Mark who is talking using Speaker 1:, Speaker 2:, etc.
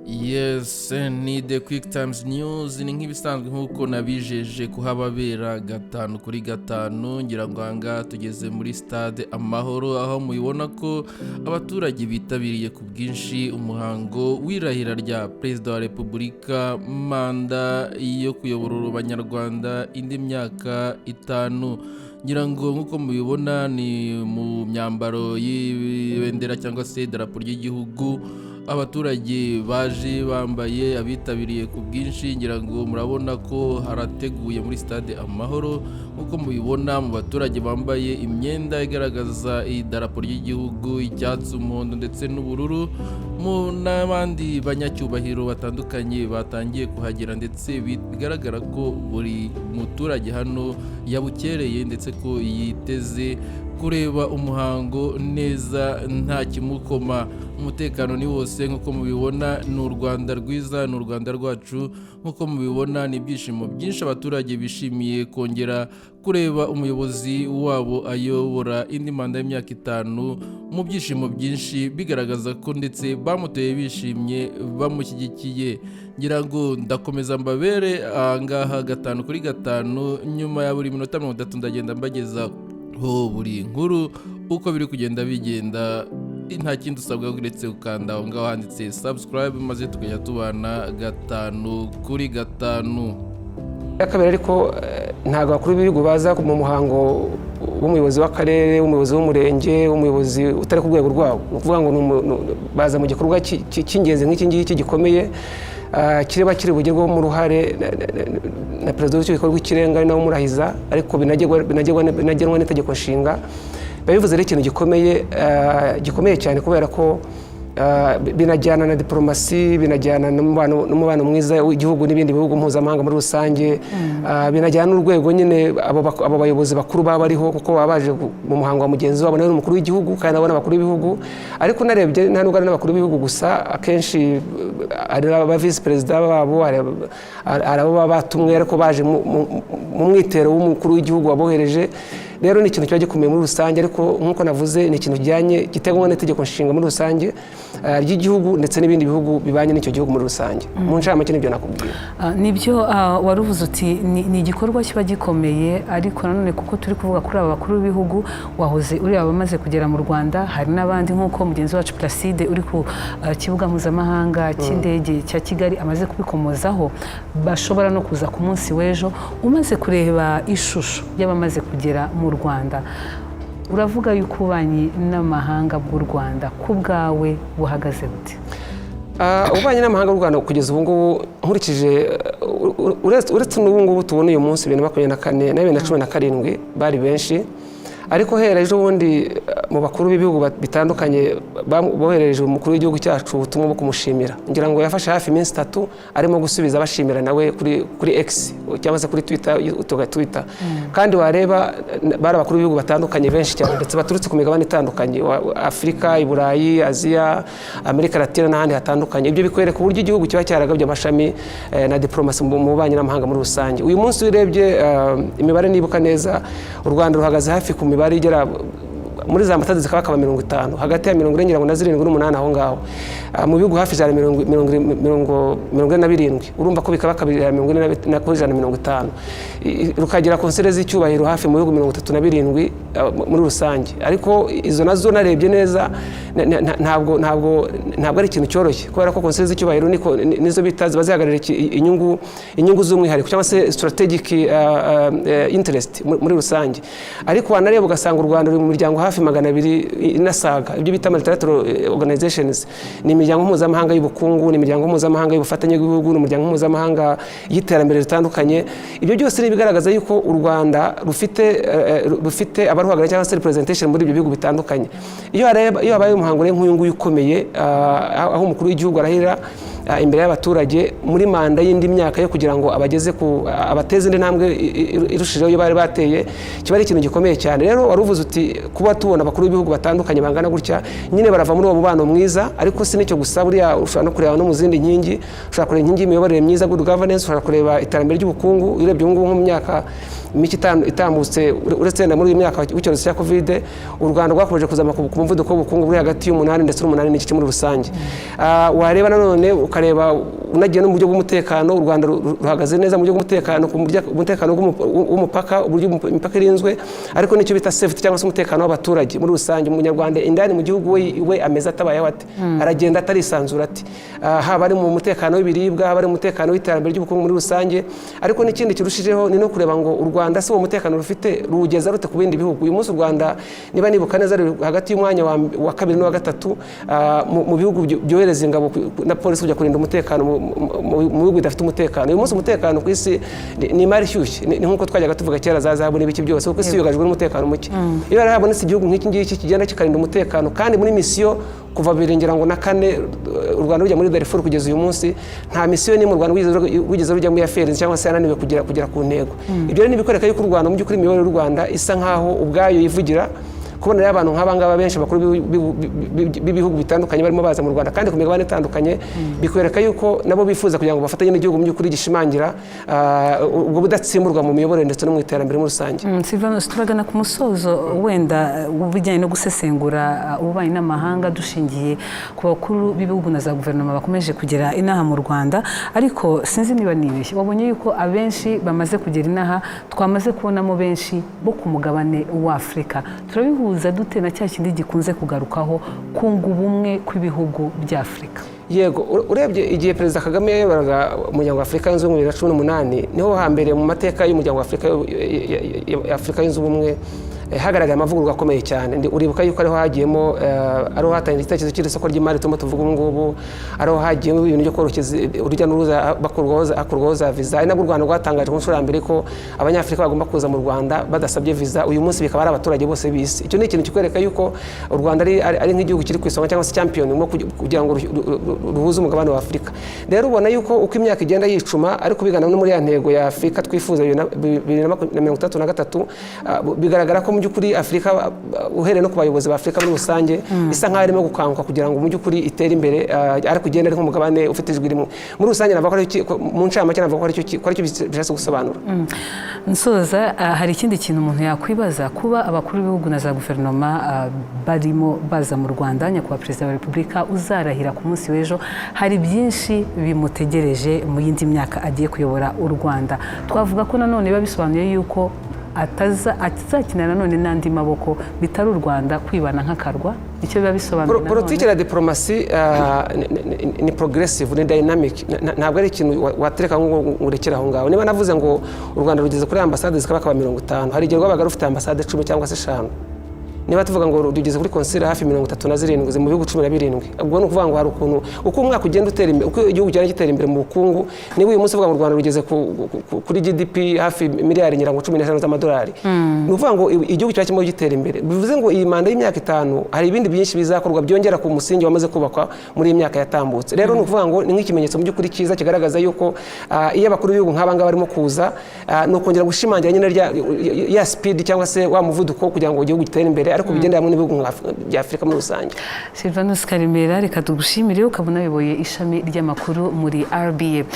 Speaker 1: Yes, ni The Quick Times News. Ni nk'ibisanzwe, nk'uko nabijeje kuhababera gatanu kuri gatanu. Ngira ngo ahangaha tugeze muri Stade Amahoro, aho mubibona ko abaturage bitabiriye ku bwinshi umuhango w'irahira rya Perezida wa Repubulika, manda yo kuyobora Abanyarwanda indi myaka 5. Ngira ngo nk'uko mubibona, ni mu myambaro y'ibendera cyangwa se idarapo ry'igihugu abaturage baje bambaye, abitabiriye ku bwinshi. Ngira ngo murabona ko harateguye muri Stade Amahoro, nk'uko mubibona mu baturage bambaye imyenda igaragaza idarapo ry'igihugu: icyatsi, umuhondo ndetse n'ubururu, mu n'abandi banyacyubahiro batandukanye batangiye kuhagera. Ndetse bigaragara ko buri muturage hano yabukereye, ndetse ko yiteze kureba umuhango neza nta kimukoma. Umutekano ni wose nk'uko mubibona. Ni u Rwanda rwiza, ni u Rwanda rwacu. Nk'uko mubibona, ni ibyishimo byinshi, abaturage bishimiye kongera kureba umuyobozi wabo ayobora indi manda y'imyaka 5 mu byishimo byinshi, bigaragaza ko ndetse bamutoye bishimye, bamushyigikiye. Ngira ngo ndakomeza mbabere ahangaha gatanu kuri gatanu. Nyuma ya buri minota 30 ndagenda mbageza ho buri nkuru uko biri kugenda bigenda. Nta kindi usabwa uretse gukanda aho ngaho handitse subscribe, maze tukajya tubana gatanu kuri gatanu.
Speaker 2: Ya kabiri, ariko ntabwo abakuru b'ibihugu baza mu muhango w'umuyobozi w'akarere, w'umuyobozi w'umurenge, w'umuyobozi utari ku rwego rwabo. Ni ukuvuga ngo baza mu gikorwa cy'ingenzi nk'iki ngiki gikomeye, kiba kiri bugerweho uruhare na Perezida w'Urukiko rw'Ikirenga, ari nawe umurahiza, ariko binagenwa n'Itegeko Nshinga. Biba bivuze rero ikintu gikomeye, gikomeye cyane, kubera ko binajyana na diporomasi, binajyana n'umubano mwiza w'igihugu n'ibindi bihugu mpuzamahanga muri rusange. Binajyana n'urwego nyine abo bayobozi bakuru baba bariho, kuko baba baje mu muhango wa mugenzi wabo, nawe ni umukuru w'igihugu kandi nabo ni abakuru b'ibihugu. Ariko unarebye, nta nubwo ari n'abakuru b'ibihugu gusa, akenshi hari aba visi perezida babo, hari abo baba batumwe ariko baje mu mwitero w'umukuru w'igihugu wabohereje. Rero ni ikintu kiba gikomeye muri rusange, ariko nk'uko navuze, ni ikintu kijyanye, giteganywa n'itegeko nshinga muri rusange ry'igihugu ndetse n'ibindi bihugu bibanye n'icyo gihugu muri rusange. Mu ncamake nibyo nakubwira.
Speaker 3: Nibyo, waruvuze uti ni igikorwa kiba gikomeye, ariko nanone kuko turi kuvuga kuri aba bakuru b'ibihugu wahoze uri abamaze kugera mu Rwanda, hari n'abandi, nk'uko mugenzi wacu Placide uri ku kibuga mpuzamahanga cy'indege cya Kigali amaze kubikomozaho, bashobora no kuza ku munsi w'ejo. Umaze kureba ishusho y'abamaze kugera mu Rwanda, uravuga yuko ububanyi n'amahanga bw'u Rwanda ku bwawe buhagaze bute?
Speaker 2: Ububanyi n'amahanga bw'u Rwanda kugeza ubu ngubu, nkurikije uretse n'ubu ngubu tubona uyu munsi 2024 na 2017 bari benshi, ariko hera ejo bundi mu bakuru b'ibihugu bitandukanye boherereje umukuru w'igihugu cyacu ubutumwa bwo kumushimira, ngira ngo yafashe hafi iminsi 3 arimo gusubiza abashimira nawe kuri X cyangwa se kuri Twitter, Twitter. Kandi wareba bari abakuru b'ibihugu batandukanye benshi cyane, ndetse baturutse ku migabane itandukanye: Afurika, i Burayi, Aziya, Amerika Latina n'ahandi hatandukanye. Ibyo bikwereka uburyo igihugu kiba cyaragabye amashami na diplomasi mu bubanyi n'amahanga muri rusange. Uyu munsi urebye imibare, nibuka neza, u Rwanda ruhagaze hafi ku mibare igera muri za ambasade zikaba 50, hagati ya 40 ngira ngo na 7 n'umunani aho ngaho. Mu bihugu hafi ijana 47, urumva ko bikaba kabiri 40 na kuri 150. Rukagera konsere z'icyubahiro hafi mu bihugu 37 muri rusange. Ariko izo nazo narebye neza, ntabwo ari ikintu cyoroshye, kubera ko konsere z'icyubahiro nizo bita ziba zihagarariye inyungu z'umwihariko cyangwa se strategic interest muri rusange. Ariko wanareba ugasanga u Rwanda ruri mu miryango hafi 200 inasaga, ibyo bita multilateral organizations. Ni imiryango mpuzamahanga y'ubukungu, ni imiryango mpuzamahanga y'ubufatanye bw'ibihugu, ni umuryango mpuzamahanga y'iterambere ritandukanye. Ibyo byose ni ibigaragaza yuko u Rwanda rufite abaruhagarariye cyangwa se representation muri ibyo bihugu bitandukanye. Iyo habaye umuhango rero nk'uyu nguyu ukomeye, aho umukuru w'igihugu arahira imbere y'abaturage muri manda y'indi myaka yo kugira ngo abageze ku abateze indi ntambwe irushijeho iyo bari bateye, kiba ari ikintu gikomeye cyane. Rero wari uvuze uti kuba tubona abakuru b'ibihugu batandukanye bangana gutya, nyine barava muri uwo mubano mwiza. Ariko si n'icyo gusa, buriya ushobora no kureba no mu zindi nkingi. Ushobora kureba inkingi y'imiyoborere myiza, good governance, ushobora kureba iterambere ry'ubukungu. Urebye ubu ngubu nko mu myaka mike itambutse, uretse na muri uyu myaka w'icyorezo cya Covid, u Rwanda rwakomeje kuzamuka ku muvuduko w'ubukungu buri hagati y'umunani ndetse n'umunani n'igice muri rusange. Wareba nanone, ukareba unagiye no mu buryo bw'umutekano, u Rwanda ruhagaze neza mu buryo bw'umutekano, ku buryo umutekano w'umupaka, uburyo imipaka irinzwe, ariko n'icyo bita safety cyangwa se umutekano w'abaturage muri rusange. Umunyarwanda indani mu gihugu we ameze atabayeho ate? Aragenda atarisanzura ati? Haba ari mu mutekano w'ibiribwa, haba ari mu mutekano w'iterambere ry'ubukungu muri rusange. Ariko n'ikindi kirushijeho ni no kureba ngo u Rwanda si uwo mutekano rufite ruwugeza rute ku bindi bihugu? Uyu munsi u Rwanda, niba nibuka neza, ruri hagati y'umwanya wa kabiri n'uwa gatatu mu bihugu byohereza ingabo na polisi kujya kurinda umutekano mu bihugu bidafite umutekano. Uyu munsi umutekano ku isi ni imari ishyushye, ni nk'uko twajyaga tuvuga kera za zahabu n'ibiki byose, kuko isi yugarijwe n'umutekano muke. Iyo rero habonetse igihugu nk'iki ngiki kigenda kikarinda umutekano, kandi muri misiyo kuva bibiri ngira ngo na kane u Rwanda rujya muri Darfur kugeza uyu munsi, nta misiyo n'imwe u Rwanda rwigeze rujyamo ya failinze cyangwa se yananiwe kugera ku ntego. Ibyo rero ni ibikwereka yuko u Rwanda mu by'ukuri, imiyoborere y'u Rwanda isa nkaho ubwayo yivugira. Kubona rero abantu nk'aba ngaba benshi, bakuru b'ibihugu bitandukanye, barimo baza mu Rwanda kandi ku migabane itandukanye, bikwereka yuko nabo bifuza kugira ngo bafatanye n'igihugu mu by'ukuri gishimangira ubwo budatsimburwa mu miyoborere ndetse no mu iterambere muri rusange.
Speaker 3: Silvanus, turagana ku musozo wenda w'ibijyanye no gusesengura ububanyi n'amahanga dushingiye ku bakuru b'ibihugu na za guverinoma bakomeje kugera inaha mu Rwanda. Ariko sinzi niba nibeshye, wabonye yuko abenshi bamaze kugera inaha twamaze kubonamo benshi bo ku mugabane w'Afurika. Turabihuza dute na cya kindi gikunze kugarukaho, kunga ubumwe kw'ibihugu by'Afurika?
Speaker 2: Yego, urebye igihe Perezida Kagame yayoboraga Umuryango wa Afurika Yunze Ubumwe 2018, niho hambere mu mateka y'Umuryango wa Afurika Yunze Ubumwe hagaragaye amavugururwa akomeye cyane. Uribuka yuko ariho hagiyemo ariho hatangiye igitekerezo cy'iri soko ry'imari turimo tuvuga ubu ngubu, ariho hagiyemo ibintu byo koroshya urujya n'uruza, hakurwaho za viza, ari nabwo u Rwanda rwatangaje ku nshuro ya mbere ko Abanyafurika bagomba kuza mu Rwanda badasabye viza. Uyu munsi bikaba ari abaturage bose b'isi. Icyo ni ikintu kikwereka yuko u Rwanda ari nk'igihugu kiri ku isonga cyangwa se champion mu kugira ngo ruhuze umugabane wa Afurika. Rero ubona yuko uko imyaka igenda yicuma, ariko bigana no muri ya ntego ya Afurika twifuza 2063, bigaragara ko mu by'ukuri Afurika, uhereye no ku bayobozi ba Afurika muri rusange, isa nkaho irimo gukanguka kugira ngo mu by'ukuri itere imbere, ariko igende ari nk'umugabane ufite ijwi rimwe muri rusange. Navuga ko ari cyo mu ncamake navuga ko aricyo bishatse gusobanura.
Speaker 3: Nsoza, hari ikindi kintu umuntu yakwibaza: kuba abakuru b'ibihugu na za guverinoma barimo baza mu Rwanda, Nyakubahwa Perezida wa Repubulika uzarahira ku munsi w'ejo, hari byinshi bimutegereje mu yindi myaka agiye kuyobora u Rwanda. Twavuga ko nanone biba bisobanuye yuko atazakina nanone n'andi maboko bitari u Rwanda, kwibana nk'akarwa, icyo biba bisobanuye nanone?
Speaker 2: Politiki na diporomasi ni progressive, ni dynamic. Ntabwo ari ikintu watereka ngo urekere aho ngaho. Niba navuze ngo u Rwanda rugeze kuri ambasade zikaba 50, hari igihe rwabaga rufite ambasade 10 cyangwa se 5. Niba tuvuga ngo rugeze kuri konsile hafi 37 mu bihugu 17, ubwo ni ukuvuga ngo hari ukuntu uko umwaka ugenda utera imbere, uko igihugu kigenda gitera imbere mu bukungu. Niba uyu munsi uvuga ngo u Rwanda rugeze kuri GDP hafi miliyari ngira ngo 15 z'amadolari, ni ukuvuga ngo igihugu kiba kirimo gitera imbere. Bivuze ngo iyi manda y'imyaka 5 hari ibindi byinshi bizakorwa byongera ku musingi wamaze kubakwa muri iyi myaka yatambutse. Rero ni ukuvuga ngo ni nk'ikimenyetso mu by'ukuri cyiza kigaragaza yuko iyo abakuru b'ibihugu nk'aba ngaba barimo kuza, ni ukongera gushimangira nyine ya speed cyangwa se wa muvuduko kugira ngo igihugu gitere imbere, ariko bigendera hamwe n'ibihugu bya Afurika muri rusange.
Speaker 3: Silvanus Karemera, reka tugushimire, ukaba unayoboye ishami ry'amakuru muri RBA.